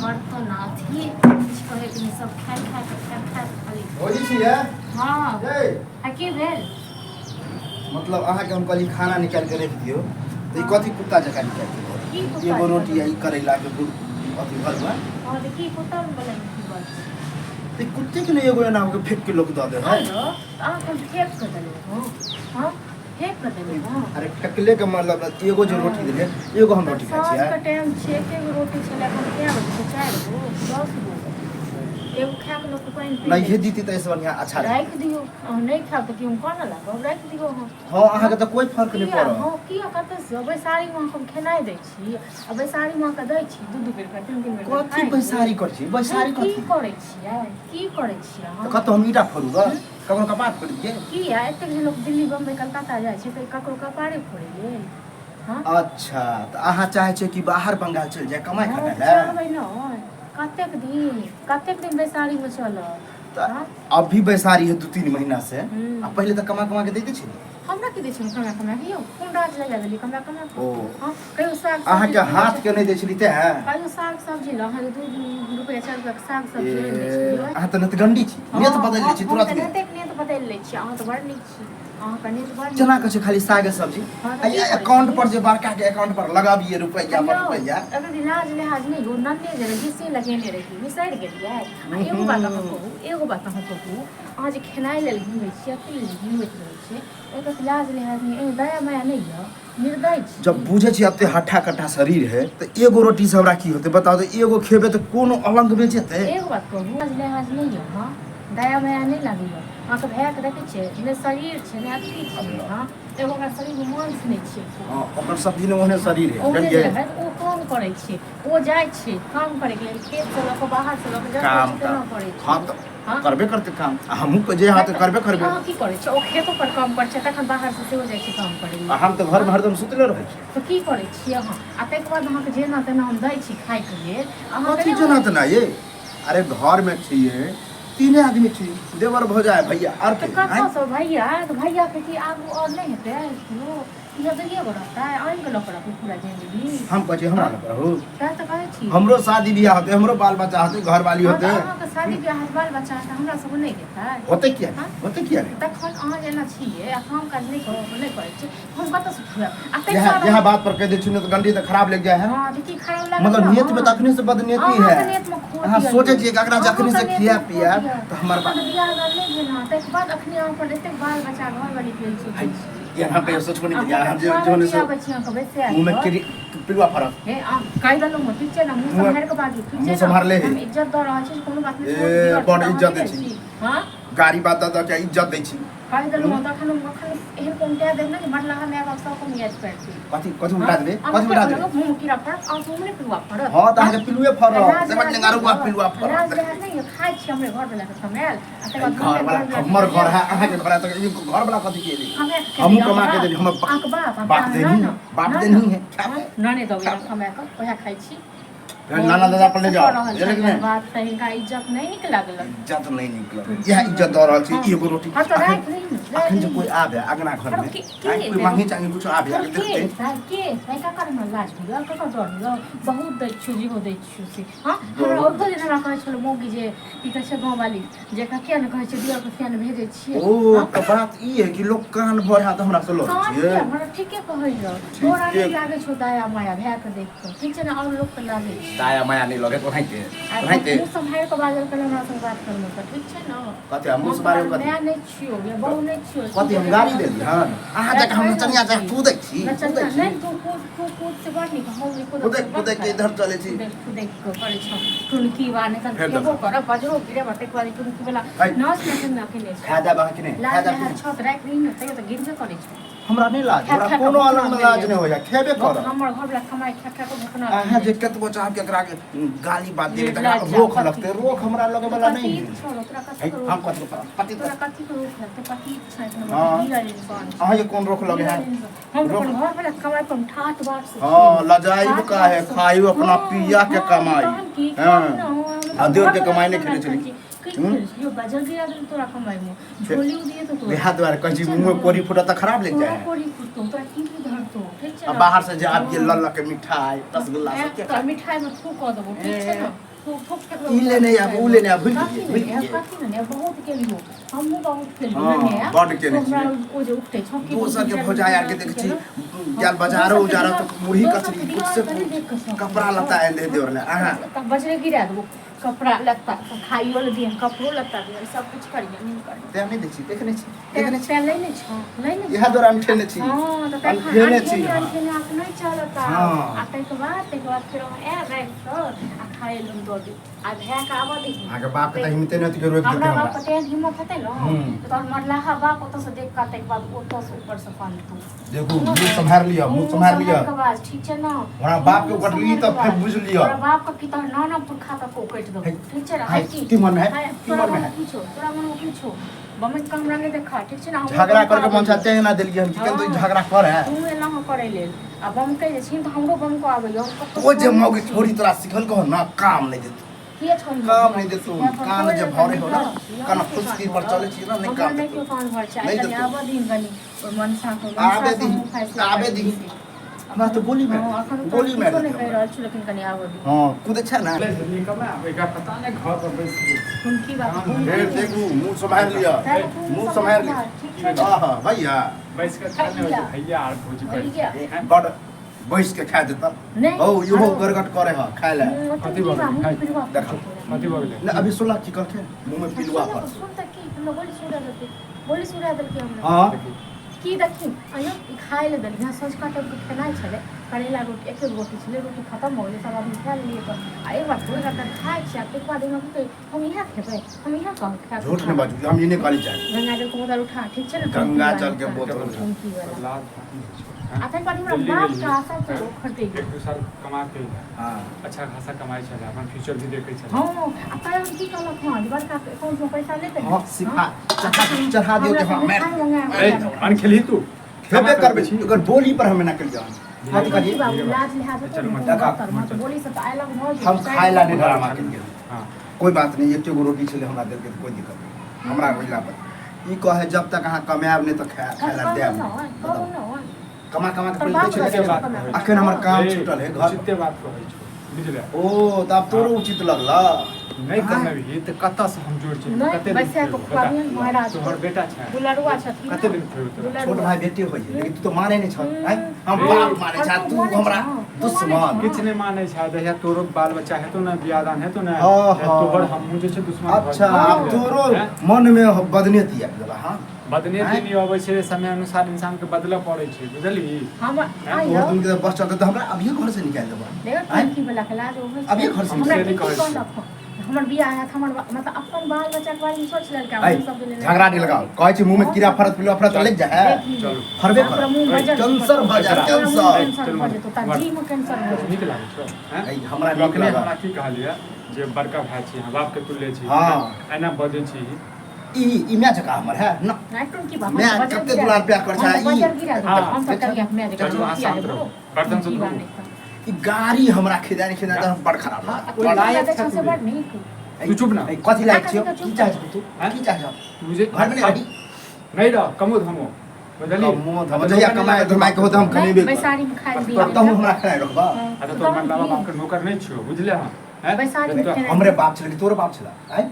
बर्तन अथी किछु कहैके नहि, सब खाय खाय कऽ खाय खाय कऽ खाली। भौजी छियै? हँ। यै। आ की भेल? मतलब अहाँके हम कहली खाना निकालि कऽ राखि दियौ तऽ ई कथी कुत्ता जकाँ निकालि की कऽ कुत्ता एगो जकाँ? रोटी आ ई करैलाके गुड़ अथी भरुआ। हँ, तऽ की कुत्ता बला की बात छै? तऽ ई कुत्ते के ने एगो एना के फेंक के लोक दऽ दे है। हेलो, तऽ अहाँके हम फेंक कऽ देलहुँ? हँ हँ, फेंक कऽ देलहुँ? हँ। अरे, फेकले के मतलब एगो जे रोटी देले, एगो हम तऽ रोटी खाइ साँझके छियै। टाइम छै, एके गो रोटी छलै। एखन कए बजे छै? चारि गो, 10 गो, एगो खाए कऽ लोक पानि पी लै नहिए छै। दीती तऽ एहिसँ बढ़िआँ अच्छा रहै। राखि दियौ। अहाँ नहि खायब तऽ की हम कानऽ लागब? राखि दियौ अहाँ। हँ, अहाँके तऽ कोइ फर्क नहि किया? पड़त। हँ, किया? कतऽसँ बैसारीमे अहाँके हम खेनाइ दै छी आ बैसारीमे अहाँके दै छी दू दू बेरके, तीन तीन बेरके कथी खाइ लेल। बैसारी करै छी? बैसारी की कथी? करै छियै? की करै छियै तऽ अहाँ? कतहु हम ईंटा फोड़ू गऽ? ककरो कपार फोड़ि दियै? किया? एतेक जे लोक दिल्ली, बम्बई, कलकत्ता जाइ छै तऽ ककरो कपारे फोड़ै लेल? हँ। अच्छा, तऽ अहाँ चाहै छियै कि बाहर बंगाल चलि जाय कमाइ हँ। खटाइ लए? चाहबै नहि। कतेक दिन, कतेक दिन बैसारीमे चलब? तऽ हँ। अभी बैसारी है 2-3 महीना से। हूँ। आ पहिले तऽ कमा कमा के दैते छलियै। हमरा की दै छै कमा कमा के यौ? कोन राज लगा देलियै कमा कमा के? ओ। हँ, कहियो साग सब्जी अहाँके हाथ के नहि दै छली तें। कहियो साग सब्जी लऽ अहाँ 2 रुपैआ 4 रुपैआके साग सब्जी आनि दै छलियै। अहाँ तऽ नतगंडी छी। नेत बदलि लै छी हम तुरंत तऽ मे। नेतेक नेत बदलि लै छी। अहाँ तऽ बड़ नीक छी, अहाँके नेत बड़ नीक। केना कहै छै खाली सागे सब्जी? हँ, तऽ आ की करै अकाउंट छी? पर जे बड़का के अकाउंट पर लगाबियै रुपैआ पर यौ, रुपैआ। अगर लाज लिहाज नहि यौ, नन्ने जे रहियै से लगेने रहियै, बिसरि गेलियै? आ एगो बात अहाँ कहू, एगो बात अहाँ कहू, अहाँ जे खेनाइ लेल घुमै छियै, अथी लेल घुमैत रहै छियै, एकर लाज लिहाज नहि, एहिमे दया माया नहि यऽ? निर्दय छी। जब बुझै छी एते हट्ठा कट्ठा शरीर है तऽ एगो रोटी से हमरा की होतै, बताउ तऽ? एगो खेबै तऽ कोनो अलंग बेचेतै? एगो बात कहू, लाज लिहाज नहि यऽ? हँ, दया माया नहि लागैए अहाँके? भायके देखै छियै, नहि शरीर छै नहि अथी छै। हँ, एगो ओकरा शरीरमे मांस नहि छै। हँ, ओकर सब्जी ने ओहने शरीर है। ओहने जे बुझलियै? रहै ओ काम करै छै, ओ जाइ छै काम करैके लेल, खेतसँ लऽ कऽ बाहरसँ लऽ कऽ जतऽ काम छै तेना तऽ करै छै। हँ, तऽ हँ। करबे करतै काम। आ हमहूँ जे हाथ करबे करबै। अहाँ की करै छियै? ओ खेतो पर काम करै छै, तखन बाहरसँ सेहो जाइ छै काम करै आ लेल। हम तऽ घरमे हरदम सुतले रहै छी। तऽ की करै छियै अहाँ? आ ताहिके बाद अहाँके जेना तेना हम दै छी खायके लेल अहाँके कथी नहि जेना तेना ये? अरे, घरमे छियै तीने आदमी छी, देवर, भौजाइ, भैया, आर तऽ के आँय? कतऽसँ भैया? तऽ भैयाके की आगू आओर नहि हेतै केओ? इएह दुइए गो रहतै? आनि कऽ लऽ कऽ रहबै पूरा जिन्दगी? हम कहै छी हमरा लग रहू। सएह तऽ कहै छी। हमरो शादी बियाह होतै, हमरो बाल बच्चा होतै, घरवाली हँ, तऽ होतै। अहाँके शादी बियाह होत, बाल बच्चा होत, हमरा सबके नहि हेतै? होतै किया हँ? नहि? होतै किया नहि? तखन अहाँ जेना छियै आ काम काज नहि कर नहि करै छियै, हम कतऽसँ खुआएब? आ ताहिके इएह बाद इएह बात पर कहि दै छी ने तऽ गंडी तऽ खराब लागि जाइ है। हँ, तऽ की खराब लागत? मतलब ने? नियत में तऽ अखने से बदनीयती अहाँके है। नियतमे खोट अहाँ यऽ सोचै यौ। छियै कि एकरा जखने से अहाँके खिया नियतमे पिया खोट यऽ। तऽ हमर अखन तऽ बियाह दान नहि भेल हँ, ताहिके बाद अखने अहाँ अपन एतेक बाल बच्चा घरवालीके लेल सोचै छी। एना कहियो सोचबो नहि आ केलियै। हम अहाँ तऽ जे खुआबै जौन से पियाबै छी अहाँके बैसा मुँह में कऽ। किरी पिलुआ फड़त। हे, आ कहि देलहुँ हँ, ठीक छै ने? मुँह मुँह सम्हारि कऽ बाजू, ठीक मुँह छै ने? सम्हारले है। हम इज्जत दऽ रहल छी, कोनो बात नहि। ए, छोट दिअर छी बड़ तऽ अहाँ इज्जत नहि दै दै छी। छी? हँ। गाड़ी बात दऽ दऽ के इज्जत दै छी। कहि देलहुँ हँ, तखन हम एखन एहन कोन कए देब ने जे मरलाहा माय बाप सब कम याद करतै। कथी कथी हँ उल्टा देबै? अहाँ कथी किया उल्टा देबै? कहलहुँ मुँहमे कीड़ा फड़त? अहाँके मुँहमे नहि पिलुआ फड़त? हँ, तऽ हँ। अहाँके पिलुए फड़त। लाज से लिहाज नहि नेंगारुआ यऽ? पिलुआ लाज फड़त। लिहाज नहि यऽ? खाइ छी हमरे घरवलाके कमायल आ तकर एहि बाद हमरे घर वाला घरवलाके हमर घर है, कमायल। अहाँके घर है, तऽ ई घर वाला कथी के एलै? कमाए कऽ हमहूँ खेबै कमा के अहाँके देली बाप? हमर अहाँके बाप बाप अहाँ देनही ना है, बाप ना देनही है। ना नाने दऽ कमाए कऽ उएह खाइ छी। फेर नाना दादा पर ले कऽ जाओ रहल बुझलियै कि छनि नहि? बात तऽ हिनका इज्जत नहि नीक लागलक। इज्जत नहि नीक लगै, इएह इज्जत दऽ रहल छी। एगो रोटी। हँ, तऽ अखन राखि रही ने, राखि अखन जे रही। कोइ आबे अगना घर आरो में के आँय, कोइ एतै? मांगे चांगे कुछो आबे आरो आके के देखते। एतै? के एतै? ककर हमरा लाज होइए, ककर डर होइए? बहुत दै छियौ, जेहो दै छियौ से। हँ, हमरा बहुत। ओतो दिन हमरा कहै छलौ मौगी जे की कहै छै गाँववाली जे किया ने कहै छै दिअरके, किया ने भेजै छियै? ओ हँ? तऽ बात ई है कि लोक कान भर हाथ हमरा से लड़ै कान छियै। किया भरत? ठीके कहैया। तोरा ठीके। नहि लागै छौ दया माया भायके देख कऽ, ठीक छै ने? आओर लोकके लागै छै। दाया माया नहि लगे ओनाहिते। आ ओनाहिते। मुँह सम्हारि कऽ बाजल कर हमरा संग बात करमे तऽ, ठीक छै ने? कथी हम मुँह हम सम्हारि तोहर कथी? माय नहि छियौ या बहू नहि छियौ। कथी हम गाली देली हन? अहाँ जकाँ हम नचनिया जकाँ कूदै छी? कूदै नचनिया छी? नहि, तू कूद, तू कूद से बड़ नीक। हम नहि कूदब कूदै से बड़ कूदै के खराब। इधर चलै छी। कुदै कुदै कऽ करै छौ टुनकी बा नहि तऽ फेर खेबो देखो। करब बजरो गिरेब। ताहिके बाद ई टुनकी वाला है। नाच नचनिया केने छै। खाय देब अहाँ कि नहि? लाज खाय देब कि लहर नहि? छत राखि रही ने, तैयो तऽ गिरबे करै छौ। हमरा नहि लाज, खा हमरा खा कऽ कोनो भुखना अलग भेल लाज यऽ। नहि होइया, खेबे करब। हमर घरवला कमाइ खा खा कऽ भुखना अहाँ भेल जे जाइ छै। कतबो चाहब कि एकरा के गाली बात देबै तकरा निर्लज्ज रोख पति। लगतै, रोख हमरा लगै तू वाला नहि पतित है। छौ, तोरा है, कथी के हम रोख कथी लगतौ? पति तोरा कथी के रोख लगतौ? पतित छै एक नंबर हँ। के गिरल इंसान छै। अहाँके कोन रोख लगे है? गिरल इंसान। हम तऽ रोख अपन घरवला के कमाइ पर हम ठाठ बाट से हँ छियै। लजाइब ठाठ काहे? बाट से। खायु अपना हँ, पिया के हँ, कमाई। तहन की हँ खाउ ने, हम आ अपन देवर के घरवला कमाई के नहि कमाइ खेने खाइ छली। छी। की हूँ खेने छी? यौ बजल गिरा देलौ तोरा कमाइ मे। झोली उदिए तो तोरा। इएह दुआरे कहै छी ठीक छै मुँह ने? कोरी फूटत तऽ खराब लागि तोरा जाइ है। कोरी फुटतौ, तोरा की धरतौ, ठीक छै आ ने? बाहर से जे आबि गेल हँ। लऽ लऽ के मिठाई रसगुल्ला सब के तऽ मिठाइमे थू कऽ देबो, ठीक छै ने? ठोक ठोक ई लेने आब, ऊ लेने आब, भूलि गेलियै, भूलि गेलियै। कथी लेने आब? बहुत केलियो, हमहूँ बहुत केलियो। हँ, नहि आब। बड्ड केने तो हमरा छियै। ओ जे उठै छौंकी दोसर के दू भौजाइ आर के चारि देखै छी केलहुँ। गेल बाजारो दोसर के उजारो दिवार- तऽ मुरही दोसर के कचरी दिवार कुछ से कनि देख कऽ कुछ शौक कपड़ा होइ लत्ता छै। आनि दे देवर ले अहाँ तब बजरे गिरा देबो कपड़ा लत्ता सब, खाइयो ले दिहन, कपड़ो लत्ता दिहन, सब कुछ करिहन, नहि करिहन। तें नहि देखै छी, देखने छी, देखने छी। तें लै नहि छौ, लै नहि इएह दुआरे अनठेने छी। हँ, तऽ तखन अनठेने छी। अनठेने अनठेने अहाँके नहि चलत आब। हँ। आ ताहिके बाद फेर अहाँ आयब रातिसँ आ खाय लए हम दऽ देब। आ भायके आबऽ दही। अहाँके बापके तऽ हिम्मते नहि होतै कि रोकि देतै। हमरा हमरा बापके तेहन हिम्मत हेतै ने हूँ। तऽ तोहर मरलाहा बाप ओतऽसँ देख कऽ ताहिके बाद ओतऽसँ ऊपरसँ कनतौ। देखू, मुँह सम्हारि लिअ, मुँह सम्हारि लिअ। के बाज ठीक छै ने? हमरा बापके कटली तऽ फेर बुझि लिअ। तोरा बाप के की तोहर नाना पुरखा तक ओ कटि देबौ, है, ठीक छै ने? है, है की की मन है? है, की तोरा मन मन है? की छौ? तोरा मन की छौ? बमन के हमरा नहि देखा, ठीक छै ने? हमरो झगड़ा बमका करके मन आबैए। चाहते ना देलियै हम कि केन तो हँ। झगड़ा कर है। तू एना हो करै लेल आ बमकै जे छी तऽ हमरो बमको आबैए, हम कतौ ओ जे छोड़ै मौगी छी। छोड़ी तोरा सिखल कहो ना, काम नहि देतौ। किए छोड़ी? काम नहि देतौ। कान जे भरे हो ना, कान फुसकी पर चलै छी ना, नहि हमरा काम नहि देतौ। केओ कान भर छै। आइ नहि कनि देतौ। आबऽ दिन कनि ओहि मनसा के आबे मनसा दही, हमहूँ फैसला आबे करै दही। छी। हमरा तऽ गोली मारि हँ, देतौ, अखन गोली किछो मारि नहि देतौ कहि हमरा। रहल छी, लेकिन कनि आबऽ दी। हँ, कुदै छै ने। एकरा पता नहि, घर पर बैस गेल छै। हुनकी बात काम फेर देखू, मुँह सम्हारि लिअ, मुँह सम्हारि लिअ। ठीक छै ने? हाँ हाँ भैया। बैस कऽ खाय नहि होइ छै भैया आर भौजी पर। भैया। बड़ बैस के खा देता। नहि। हौ, इहो आरो- गरगट करे ह खाय ले। कथी भऽ गेलै? खाय। देखा। कथी भऽ गेलै? ने अभी सुनला की कहलकै, मुँह में पिलुआ पर। सुन तऽ की हमरा गोली सुरा देलकै, गोली सुरा देलकै हमरा। हाँ। देखी। की देखी? अयो, ई खाय लए देलियै हँ, सँझुका टाइमके खेनाइ छलै, करैला रोटी, एके गो रोटी छलै, रोटी खतम भऽ गेलै, सब आदमी खा लेलियै तऽ आ एक बात कहू, एकरा खाइ छियै आ ताहिके बाद एहिमे की कहै, हम इएह खेबै, हम इएह कहब खाय। झूठ नहि बाजू, हम ई नहि कहली चाहे। गंगा जल के बोतल उठा, ठीक छै ने? गंगा जल के बोतल उठा। टंकी वाला। लाज नहीं होइ छै, हैं? आ ताहिके बाद हमरा दिल्ली बाप गेलियै, के आशा छै हैं? ओ खरीदै एक दू साल कमा के अइला। हाँ। अच्छा खासा कमाइ छलै, अपन फ्यूचर भी देखै छलै। हँ, आ तब हम की कहलक हँ जे बड़का अकाउंट में पैसा लेतै ने? हाँ, सिखा चढ़ा चढ़ा दियौ कि हाँ हमरा मारि मिठाइ मंगा। ए, अन खेलही तू? खेबे करबै, ओकर बोली पर हम एना केलियै हन। कथी कहलियै? बाबू, लाज लिहाज होतौ चलू, ने? मत देखा। कोनो मत बोली से तऽ आइ लग भऽ जेतौ। हम खाय ला नहि ड्रामा केलियै। हाँ। कोई बात नहीं, एके गो रोटी छलै, हमरा देलकै तऽ कोई दिक्कत नहीं हमरा। ओहिला पर ई कहे जब तक अहाँ कमायब नहि तऽ खाय खाय ला देब नहि। कहू बताउ। ने। कमा कमा के तोहर पहिले बाप दै छलै। रहै बात कमाय। कहै। अखन हमर काम ए, छूटल है घर। उचिते बात कहै छौ, बुझले? ओ, तऽ आब तोरो उचित लगल। नहि कमेबही तऽ कतऽसँ हम जोड़ चेतौ? नहि, कते दिन बैसा कऽ खुएबौ? खुआबियन बता। महाराज। तोहर बेटा छै। दुलरुआ छथिन कते ने? दिन खुएबौ तोरा? दुलरुआ। छोट भाय बेटे होइ है, लेकिन तू तऽ माने नहि छह आँय? हम ए, बाप माने छह, तू तू मानै हमरा छह, तू दुश्मन। मानै छह। किछु नहि मानै छै। जहिया तोरो बाल बच्चा हेतौ ने, बियाह दान हेतौ ने, हाँ, तहिया हाँ। तोहर हमहूँ जे छै दुश्मन भऽ अच्छा। जेबौ। आब तोरो हैं? मन में बदनेती आबि गेल। हाँ। बदने आँय? नहि अबै छै, समय अनुसार इंसान के बदलऽ पड़ै छै, बुझलही? हम हैं? आइ तोहर यौ, दुनू के बस चलते तऽ हमरा अभिये घर से निकालि देबऽ। देखो, आँय? टंकी वाला के लाज होइ छै। अभिये घर से हमरा हम से की नहि कहै कहलक हँ? हमर बियाह हैत, हमर मतलब अपन बाल बच्चा के बारे में सोच लेलकै। ऐ, हम सब के लेल झगड़ा नहीं लगाओ, कहै छी मुँह में कीड़ा फड़त, पिलुआ फड़त तऽ लागि जाइ है। देख लिहे। चलू। फड़बे तोरा करत। मुँह बजर कैंसर भऽ जायत, तोरा मुँह कैंसर। कैंसर भऽ जेतौ, तार जी में कैंसर भऽ जेतौ। नीक लागै छौ, हैं? ऐ, हमरा तू नीक अपने लागल। हमरा की कहलियै जे बड़का भाय छी, हम बाप के तुल्य छी। हाँ। एना बजै छी। ई ई my जकाँ हमर है न। नहि, टुनकी बा, हम my तऽ बजर कते गिरा दुलार प्यार करै छै, हम तऽ ई- बजर गिरा देबै। हाँ। हम तऽ करिया my जकाँ चलू, अहाँ चुपकिया शान्त लेबो। रहू। बर्तन सब टुनकी बा धोबू। नहि तऽ। ई गाड़ी हमरा खिदा खिदा तऽ बड़ खराब हाँ, लागल। ओहि टुनकी लायक बा देखऽ छै से तू। बड़ नीक। तू चुप ना। ऐ, कथी लायक छियौ? चुप। की चाहै छौ तू? हैं? की चाहै छौ? तू जे घर में नहीं रही। नहीं रह, कमो धमो, बुझलियै? कमो धमो, जहिया कमाए धमाए के होतै हम नहि, कमेबे करब। बैसारी में खाइ दियै। तब तहु हमरा खेनाइ रखबा। हाँ, अच्छा, तऽ तोहर तहन मरलाबा की? बाप के नौकर नहि छियौ, बुझले हँ? हैं? बैसारी में तोरा- खेनाइ। हमरे बाप छलै कि तोरो बाप छलै? आँय?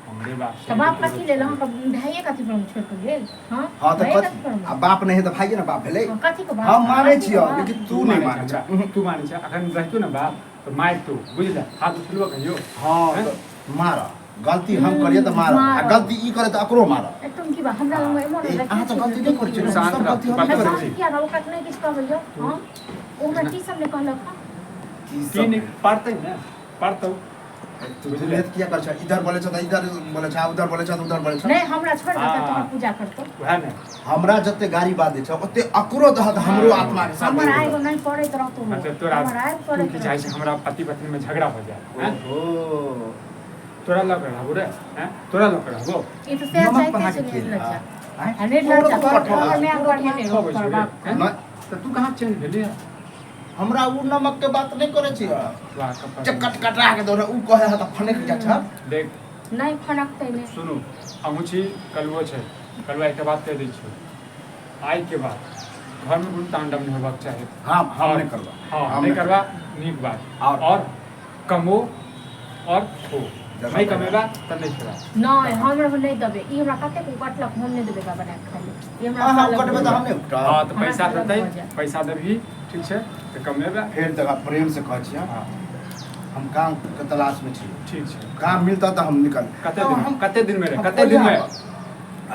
हमरे बाप तऽ बाप कथी लेल अहाँके भाइये कथी पर हम छोड़ि कऽ गेल? हाँ? हाँ तऽ भाइये कथी कथी पर हम? आ बाप नहि है तऽ भाइये ने बाप भेलै। हाँ, कथी के बाप? हम मानै कथी के छियौ, बाप? लेकिन तू नहि मानै हमरा, छह। तू मानै छै? अखन रहितो ने बाप तऽ मारितो, बुझले? हाथ उठेलबो कहियो? हाँ। हैं? तऽ मार, गलती हम करिए तऽ मार, आ मारब। गलती ई करे तऽ ओकरो मार। एकदम की बा, हमरा लग एमो ए, अहाँ तऽ गलती नहि करै छियै, शान्त सब रह, गलती हम बात करै करै छी। छी। किया ओकरा नहि किछु कहबै यौ? हाँ, ओ हमरा की सब नहि कहलक हँ? की की सब नहि पढ़तै ने, पढ़तौ। तू दुनिया किया कर छ? इधर बोले छ तऽ इधर बोले छ, उधर बोले छ तऽ उधर बोले छ। नहि, हमरा छोड़ि देतै हाँ। तोहर पूजा करतौ। वएह ने। हमरा जते गाड़ी बात दै छ ओते अकरो दहत, हमरो आत्मा के शांति हमर होत। आइ नहि पड़ैत रहतौ। अच्छा, तोरा हमर आइ तू पड़ैत की चाहै छै, हमरा पति पत्नी में झगड़ा हो जाए, हैं? ओहो। तोरा लऽ कऽ रहबो रे? हैं? तोरा लऽ कऽ रहबो? ई तऽ सएह नमक चाहते बना छै के ने। खेल। लज्जा आँय? आ नहि लज्जा, तोरो तोहर पठा। तोहर माय पढ़ेने रहौ, कहबै तोहर छौ रे, बाप। हैं? नहि। तऽ तू कहाँ चेंज भेली? हमरा उ नमक के बात नहि करै छी। वाह, कपड़ा। जे कट कटा के दौड़े, उ कहे है तऽ फनक जाइ छ। देख। नहि फनकतै नहि। सुनू, अहूँ छी, कलुओ छै। कलुआ, एकटा बात कहि दै छियौ, आइके बाद घरमे कोनो तांडव नहि होबाक चाही। हाँ, हम नहि करबा। हाँ। हम नहि करबा, नीक बात। आओर? आओर कमो और खो। जगह नहीं पर कमेबा तऽ नहि खेबा। नहि, हमरा नहि देबै। ई हमरा कतेक कटलक, हम नहि देबै एकरा बना कऽ खाइ लए। ई हमरा अहाँ अलग कटबै तऽ हम नहि हँ उठब। तऽ हमरा पैसा अलग देतै, भऽ जायत। पैसा देबही, ठीक छै, तऽ कमेबा। फेर देखा, प्रेम से कहै छियै, हँ। हम काम के तलाश में छी। ठीक छै। काम मिलता तऽ हम निकल कते तऽ दिन हम कते दिन में रे हम कते दिन में?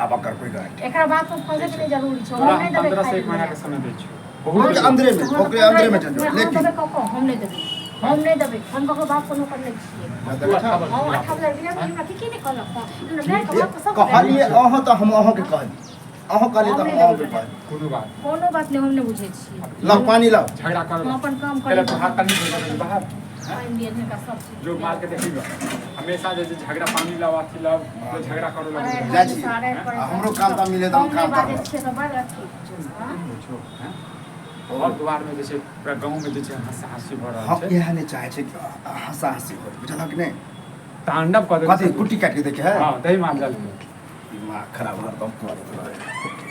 आब एकर कोई गारंटी एकरा बात पर फंसै के नहि जरूरी छै। तोरा हम नहि हम देबै 15 से खाइ एक महीना लए। के समय दै छियौ। ओकरे बहुत अंदरे में, हमरा ओकरे अंदरे में 15 झंझट, हम लेकिन देबै ककरो, हम नहि देबै, हम नहि देबै। हम ककरो बाप के नौकर नहि छियै। देखै छह? हम 18,000 बिना हमरा की की नहि कहलक हँ। हमरा मायके बाप सब कहलिए अहाँ तऽ हम अहाँके कहली, अहाँ कहलिए तऽ हम अहाँके कहली। कोनो बात कोनो बात नहि, हम नहि बुझै छियै। लाउ पानी लाउ। झगड़ा कर हम अपन काम पहले करै तो हाथ पानी धो बाहर। पानि दिअ हिनका सब चीज। जो मार के देखी हमेशा जे झगड़ा, पानी लाओ, अथी लाओ, तो झगड़ा करो लगे। जाइ छी। आ हमरो काम ताम मिले तऽ हम काम बाजै करब। छियै तऽ बड़ अथी हँ? बुझो, हैं? घर द्वार में जे छै, पूरा गाँव में जे छै हंसा हंसी भऽ रहल हम छै। इएह नहि चाहै छै कि हँसा हँसी हो, बुझलक नहि? तांडव कऽ कथी देलकै। कुट्टी काटि के देखे है। हँ, दही मार देलकै। दिमाग खराब हरदम करैत रहै।